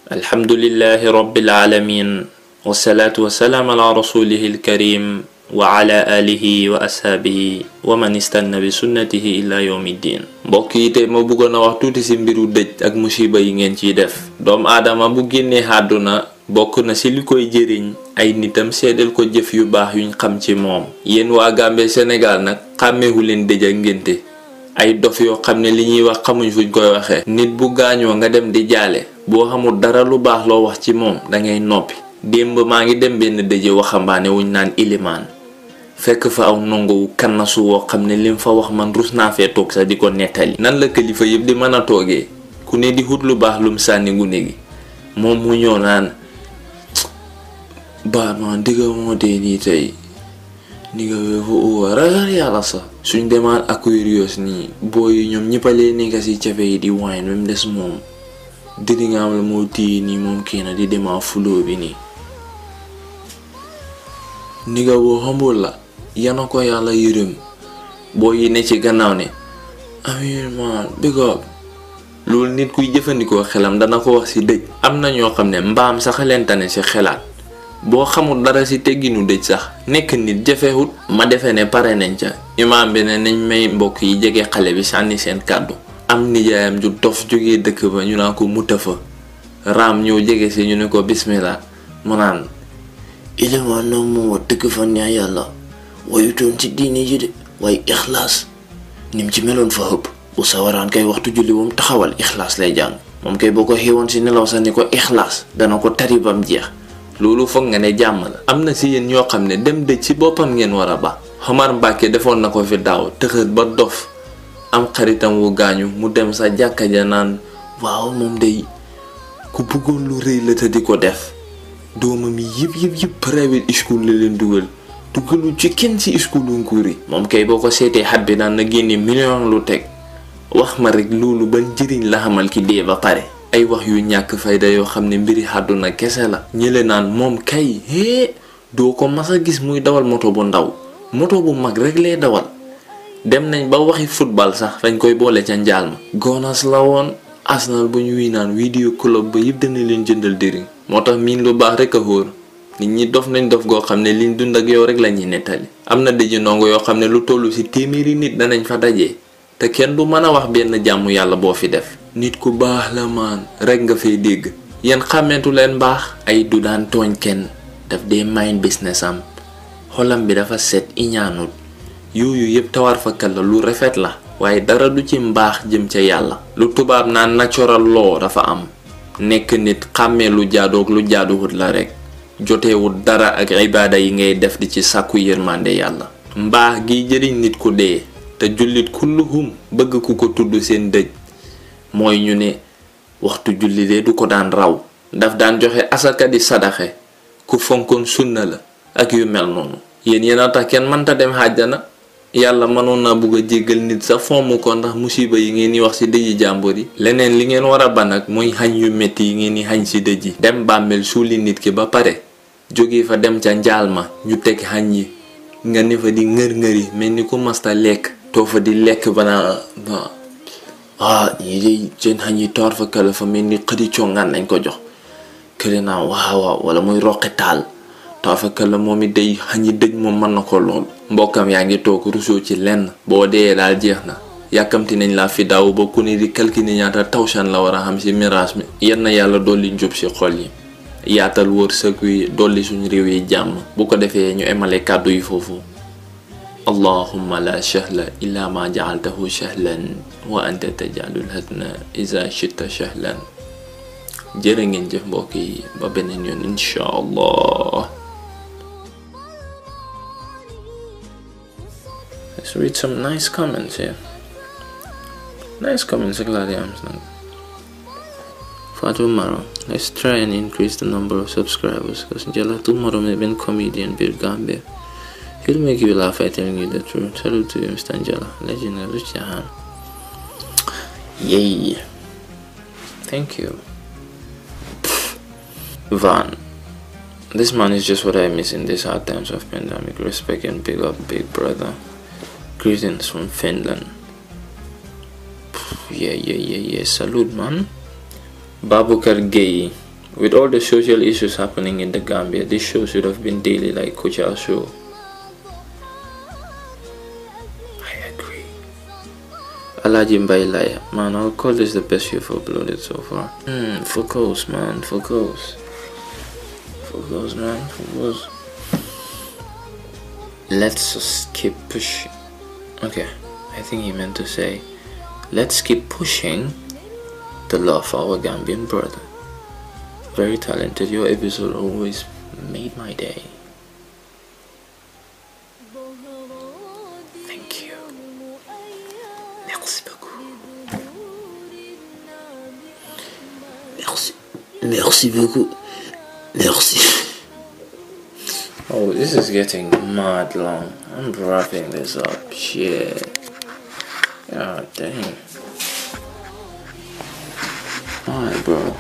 الحمد لله رب العالمين والصلاة والسلام على رسوله الكريم وعلى آله وأصحابه ومن استنى بسنته إلى يوم الدين. mbokk yi tey ma bëggoon a wax tuuti ci mbiru dëj ak musiba yi ngeen ciy def. doomu aadama bu génnee àdduna bokk na ci li koy jëriñ ay nitam seedeel ko jëf yu baax yuñ xam ci moom. yéen waa Gambie Sénégal nag xàmmeewu leen dëj ak ngénte ay dof yoo xam ne li ñuy wax xamuñ fuñ koy waxee. nit bu gaañoo nga dem di jaale boo xamul dara lu baax loo wax ci moom dangay noppi. démb maa ngi dem benn dëje waxambaane wuñ naan ilimaan fekk fa aw nongowu kannasu woo xam ne lim fa wax man rus naa fee toog sax di ko nettali. nan la kilifa yëpp di mën a toogee ku ne di xut lu baax lum sànni gune gi moom mu ñëw naan baa man digga moo dee nii tey ni nga weefu uwa ragal yàlla sax. suñ demaan Aquarius nii booy ñoom ñëppalee nekk ci cafe yi di wine même des moom didi nga am la moo téye nii moom kii na di demaa fuloo bi nii ni nga woo xambul la yana ko yàlla yërëm boo yi ne ci gannaaw ne amiin man big up. loolu nit kuy jëfandikoo xelam dana ko wax ci dëj. am na ñoo xam ne mbaam sax leen tane ci xelaat boo xamul dara ci tegginu dëj sax nekk nit jafewut. ma defe ne pare nañ ca imaam bi ne nañ may mbokk yi jege xale bi sànni seen kàddu. am nijaayam ju dof jógee dëkk ba ñu naan ko muta fa raam ñëw jege ci ñu ne ko bismillah mu naan ilimaan noo moo dëgg fa neex yàlla wayutoon ci diine ji de waaye ixlaas nim ci meloon fa hëpp bu sawaraan kay waxtu julli moom taxawal ixlaas lay jàng moom kay boo ko xewoon ci nelaw sax ni ko ixlaas dana ko tari bam jeex. loolu foog nga ne jàmm la. am na ci yéen ñoo xam ne dem dëj ci boppam ngeen war a ba. Omar Mbàkke defoon na ko fi daaw tëxët ba dof am xaritam wu gaañu mu dem sa jàkka ja naan waaw moom day ku bëggoon lu rëy la te di ko def doomam yi yëpp private school la leen dugalu ci kenn ci schoolu nguur yi. moom kay boo ko seetee xat bi daan na génne million lu teg wax ma rek loolu ban njëriñ la xamal ki dee ba pare. ay wax yu ñàkk fayda yoo xam ne mbiri àdduna kese la. ñële naan moom kay doo ko mas a gis muy dawal moto bu ndaw moto bu mag rek lay dawal. dem nañ ba waxi football sax fañ koy boole ca njaal ma. Gunners la woon Arsenal bu ñu wii naan vidéo club ba yëpp dana leen jëndal dëriñ. moo tax miin lu baax rek a xóor nit ñi dof nañ dof goo xam ne liñ dund ak yow rek la ñuy nettali. am na dëj ndongo yoo xam ne lu toll ci téeméeri nit danañ fa dajee te kenn du mën a wax benn jàmm yàlla boo fi def. nit ku baax la maan rek nga fay dégg. yéen xàmmeetu leen baax. ay du daan tooñ kenn daf dee mind business am xolam bi dafa set iñaanut yooyu yëpp tawar fa kala lu rafet la waaye dara du ci mbaax jëm ca yàlla. lu tubaab naan natural law dafa am nekk nit xàmmee lu jaadoog lu jaaduwut la rek joteewut dara ak ibaada yi ngay def di ci sàkku yërmande yàlla. mbaax gi jëriñ nit ku dee te jullit kulluhum bëgg ku ko tudd seen dëj mooy ñu ne waxtu julli de du ko daan raw daf daan joxe asaka di sadaxe ku fonkoon sunna la ak yu mel noonu. yéen a tax kenn mënta dem xàjjana yàlla mënoon naa bugg a jéggal nit sa fomm ko ndax musiba yi ngeen di wax ci dëji jàmbur yi. leneen li ngeen war a ba nag mooy xañ yu metti yi ngeen di xañ ci dëj yi. dem bàmmeel suuli nit ki ba pare jóge fa dem ca njaal ma ñu teg xañ yi nga ne fa di ngër-ngëri mel ni ku masta lekk too fa di lekk banaa ñii de seen xañ yi toor fa kala fa mel ni xëdi congaan nañ ko jox kële naa waaw wala muy roqi taal toor fa kala moom it day xañ yi dëj moom mën na ko lool. mbokkam yaa ngi toog rusoo ci lenn boo dee daal jeex na yàkkamti nañ laa fi daaw ba ku ne di calculer ñaata tawsan la war a xam ci miraas mi. yenn yàlla dolli njub ci xol yi yaatal wërsëg wi dolli suñu réew yi jàmm bu ko defee ñu emale kàddu yi foofu. allahumma la sahla illa ma ja'altahu sahlan wa anta taj'alul hazna iza shi'ta sahlan. jërë ngeen jëf mbokk yi ba beneen yoon insha allah. Let's read some nice comments here. Nice comments like that. Fatou Maro, let's try and increase the number of subscribers because Jala tomorrow may be a comedian in Gambia. He'll make you laugh by telling you the truth. Salute to you, Mr. Njala. Legend, reach your hand. Yay. Thank you. Van. This man is just what I miss in these hard times of pandemic. Respect and big up, big brother. Greetings from Finland. Yeah. Salute, man. Babukar Gay. With all the social issues happening in the Gambia, this show should have been daily like Kocha's show. I agree. Alaji Mbailaya, man, I'll call this the best you've uploaded so far. Focus, man, focus. Focus, man, focus. Let's just keep pushing. Okay, I think he meant to say, let's keep pushing the love for our Gambian brother. Very talented. Your episode always made my day. Thank you. Merci beaucoup. Merci. Merci beaucoup. Merci. Oh, this is getting mad long. I'm wrapping this up. Shit. God dang. Alright, bro.